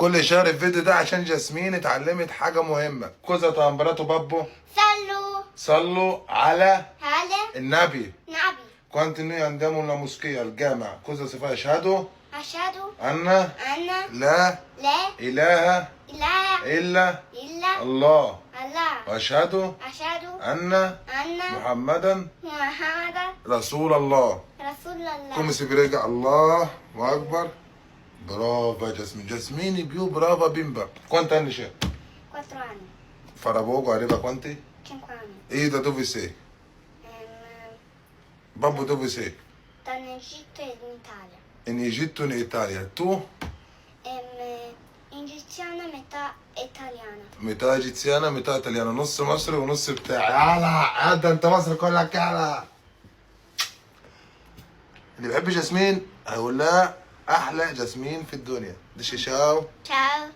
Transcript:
كل share الفيديو ده عشان جاسمين اتعلمت حاجة مهمة. Cosa ti ha imparato babbo؟ صلوا صلوا على على النبي. نبي. Quando noi andiamo alla moschea، الجامع، cosa si fa؟ أشهد أشهد أن أن لا لا إله إله إلا إلا الله الله وأشهد أشهد أن أن محمدا محمدا رسول الله. رسول الله. Come si prega؟ الله أكبر. Brava Jasmine. Jasmine più brava bimba. Quanti anni c'è? 4 anni. Fra poco arriva quanti? 5 anni. E da dove sei? Babbo dove sei? Dall'Egitto e in Italia. In Egitto, in Italia. Tu? Egiziana, metà italiana. Metà egiziana، metà italiana. نص مصري ونص بتاع. يلا، ده انت مصر كلك. يلا، اللي بيحب جاسمين هيقول لها احلى جاسمين في الدنيا. Dici ciao. Ciao.